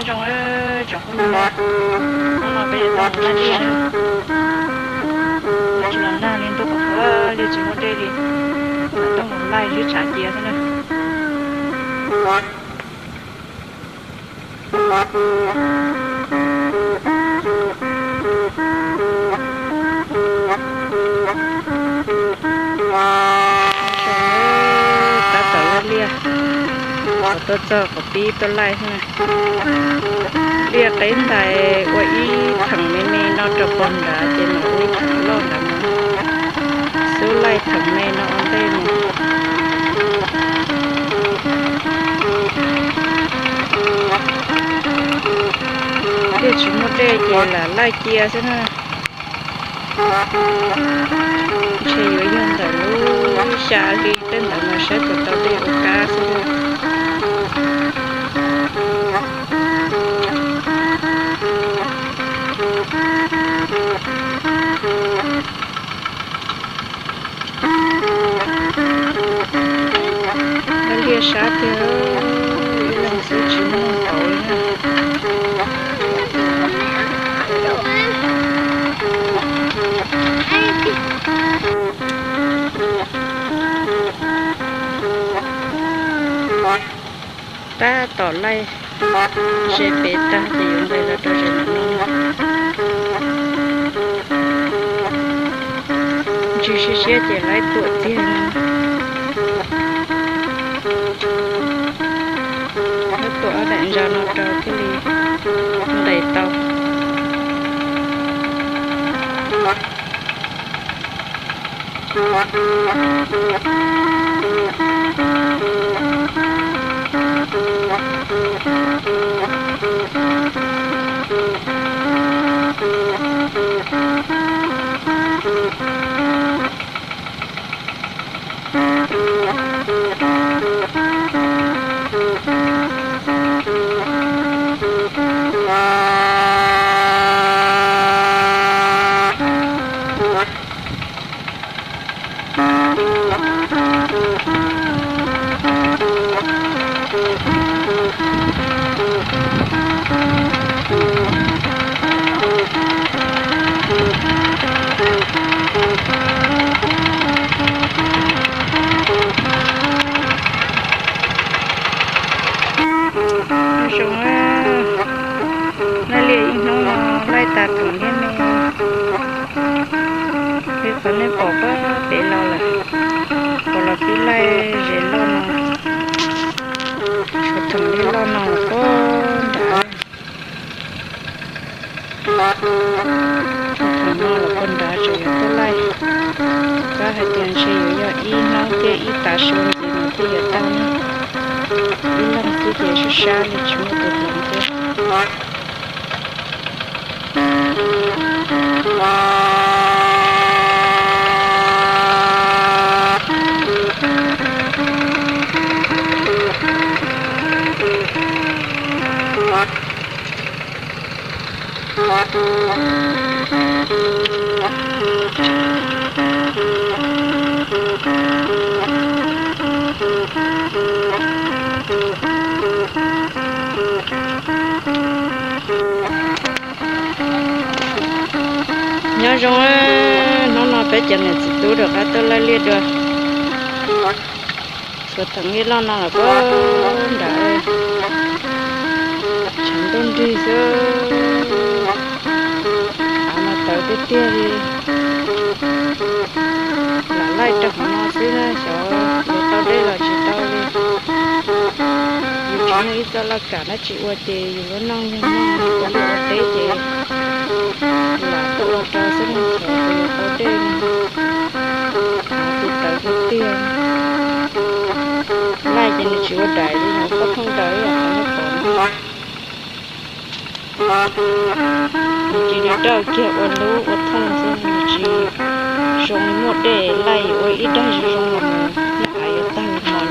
Zoo, tsoom phooj ywg, hnub no peb yuav tuaj mus laij liaj na. Tsis los nag li ntuj qhuav qhuav, liaj tsis muaj dej li, tuaj mus laij sib tshav cia xwb na. Tab tom laij liaj, qhov tuaj txog qhov pib tuaj laij xwb na. Liaj qeb ntais ua ib theem me me no rau pog nrad ces mam ua ib theem loj nrad mus. Xub laij theem me no ua ntej mus. Liaj tsis muaj dej ces lam laij cia xwb na. Ntshe yuav yog ntawm lub xya hli tej ntawd mas saib puas tau dej ua kab xwb. Laij liaj sab tiag, ib leeg xwb tsis muaj hauv li na. Tab tom laij ze pem tag ces yuav nqes los rau ze no no. Ntswg siab siab ces laij tuam txiag no. Laij tuam ob daim ntsa no rau thiaj li nqes tau. Zoo, laij liaj ib hnub no laij tas theem liaj me. Li qhov nej pom pab pem los lawm, pom los pib laij ze loj no, tshuav theem liaj loj no los pab nrad. Tshuav theem no los pab nrad tseem yuav tuaj laij. Tab hais tias ntshe yuav yog ib hnub thiab ib tav su ntxiv no thiaj yuav tag na. Ib leeg xwb ces sab sab li tsis muaj tus hloov thiab. Nyob zoo, hnub no peb cov niam txiv tub rov qab tuaj laij liaj dua. Tshuav theem liaj loj no los pab nrad, tshav ntuj nrig xwb. Av mas tawv tiag tiag li. Lam laij rau qhov no xwb na, xyov yuav tau dej los tsis tau li. Yus tsis muaj ib txoj laj kam dab tsi ua ces yus lub neej yog nyob ua liaj ua teb ces lam tuaj ua rau xwb ne, xyov puas yuav tau dej. Av ces tawv tiag tiag. Laij ces nws tsis ua daim li, nws poob pheej daws ib yam qhov nej pom no. Nws cia li daws kiag ua lub ua thooj xwb, nws tsis zoo li muaj dej laij yuav ua ib daig zoo zoo los mus, av yuav tag li no.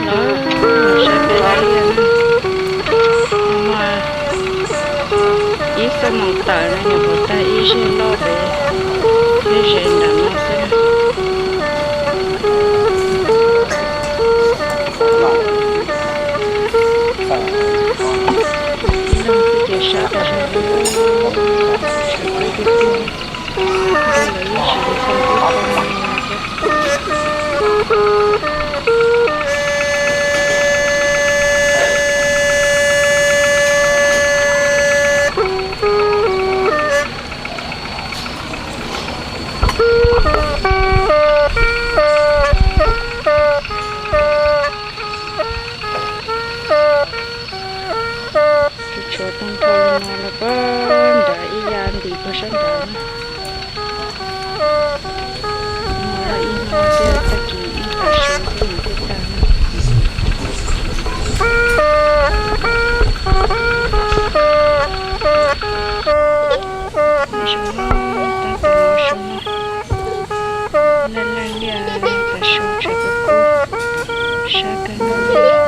Lawv saib peb laij liaj no, Tawm no nyuam qhuav tag ib zeg loj pem, ib zeg nram no xwb. Ib leeg xwb ces sab tas zog li, tshav kub tiag tiag. Ntej lawv yeej tsis tau ib qho no thiab. Tus tshuav tag nrho no los puag nrad ib yam ntim puag sab nrad na. Ib hnub thiab tag kis ib tag su thiab nws thiaj tag na. Zoo no, tab tom no zoo no. Laj laj liaj tas su tshav kub kub, sab kawg nkaus li.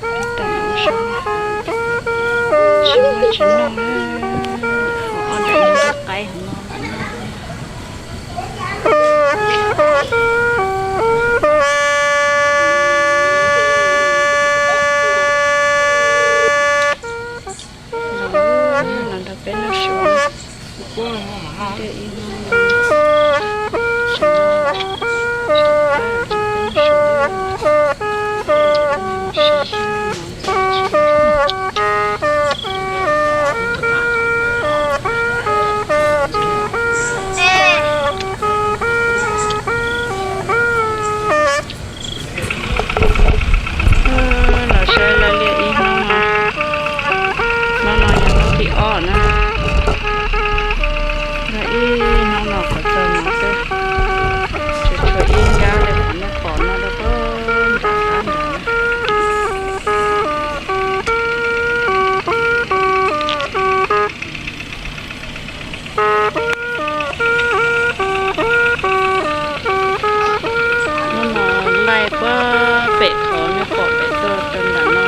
Tab tom no zoo no, tsis muaj tsis noj na. Ob nram no qaib hauv no. Los nrog peb noj su. Los saib laj liaj ib hnub no, hnub no yog hnub thib ob na. Yog ib hnub no qhov txog no xwb, tsuas tshuav ib nrab li qhov nej pom no rau puag nram qab ntawd. Hnub no laij puag pem qhov nej pom pem tuaj rau nram no na.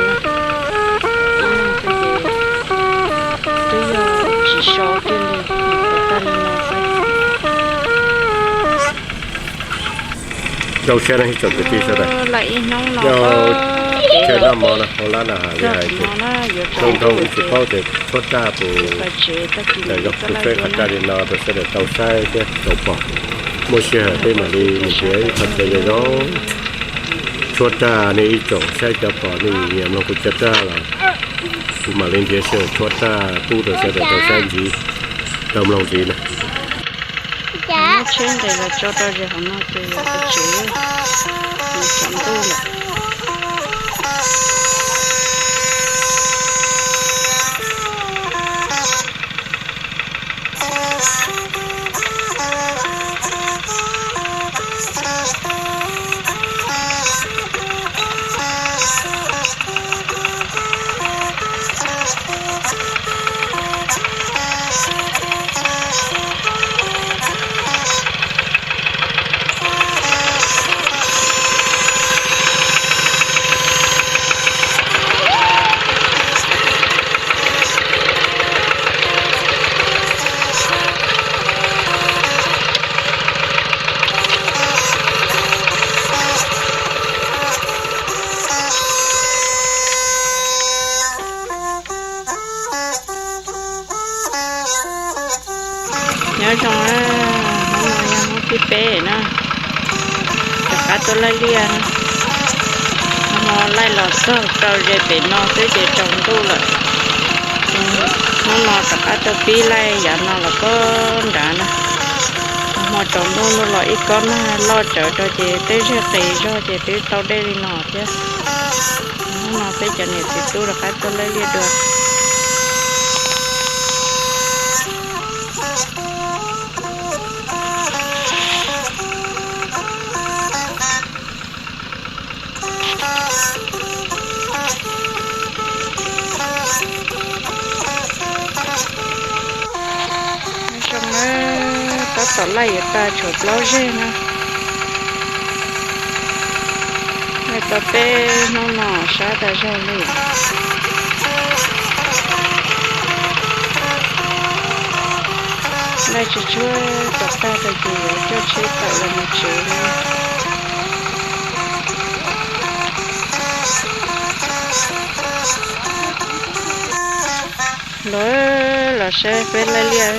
Ib leeg xwb ces twb yog tsis so kiag li, nyuam qhuav tag li no xwb. Zoo siab ib tsoom kwv tij sawv daws, laij ib hnub no, chaw noj mov no hauv lab na, li hais tias zoo nraug, wb tsis paub tias tshuab raj puas tawm zoo, kuv txhawb qhov raj li no rau sawv daws tau saib thiab tau pom. Muaj sij hawm peb mam li mus nrhiav ib qho chaw zoo zoo tshuab raj. Nej ib tsoom saib cov pom nej nyiam mloog kuv cov raj los kuv mam li nrhiav sij hawm tshuab raj pub rau sawv daws tau saib ntxiv, tau mloog ntxiv na. Muab tsheb nqes los tso rau ze hauv no ces yuav tau tsev, yuav tsaus ntuj lawm. Nyob zoo, hnub no yog hnub thib peb na, rov qab tuaj laij liaj na. Hnub no laij los txog rau ze pem no xwb ces tsaus ntuj lawm. Hnub no rov qab tuaj pib laij yav no los puag nrad na. Hmo tsaus ntuj ntuj los ib kob nag loj tsawv rau ces tej zag qis zog ces twb tau dej li no thiab. Hnub no peb cov niam txiv tub rov qab tuaj laij liaj dua. Nyob zoo, tab tom laij yuav tag tshuav plaub zeg na. Laij tau peb hnub no sab tas zog li. Laij tsis tshua tau tag rau ces yuav coj tsheb tawm los mus tsev na. Los, los saib peb laij liaj,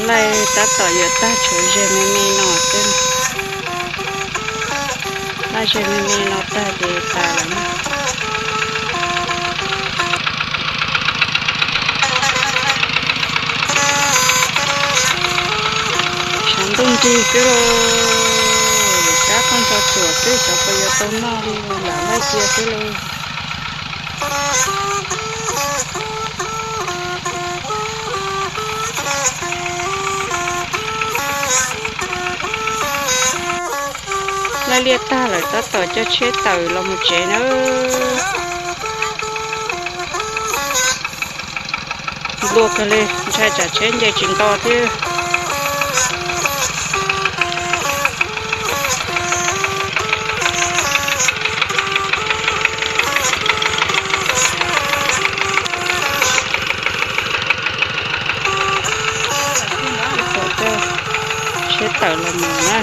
laij tab tom yuav tag, tshuav zeg me me no xwb. Laij zeg me me no tag ces tas lawm. Tshav ntuj nrig xwb lauj, kab poj ntxoog txuam xwb xyov puas yuav tau noj li, lam laij cia xwb lauj. Laij liaj tag lawm tab tom coj tsheb tawm los mus tsev na. Nplua kawg li, ntshai tsam tsheb nce tsis nto thiab. Tsheb tawm los mus na.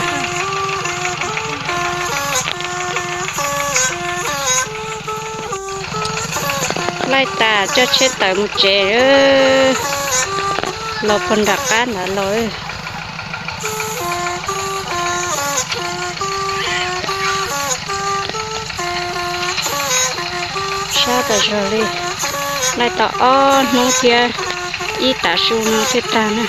Laij tas coj tsheb tawm mus tsev, los puag nram qab ntawd los. Sab tas zog li, laij tau ob hnub thiab ib tav su no thiaj tag na.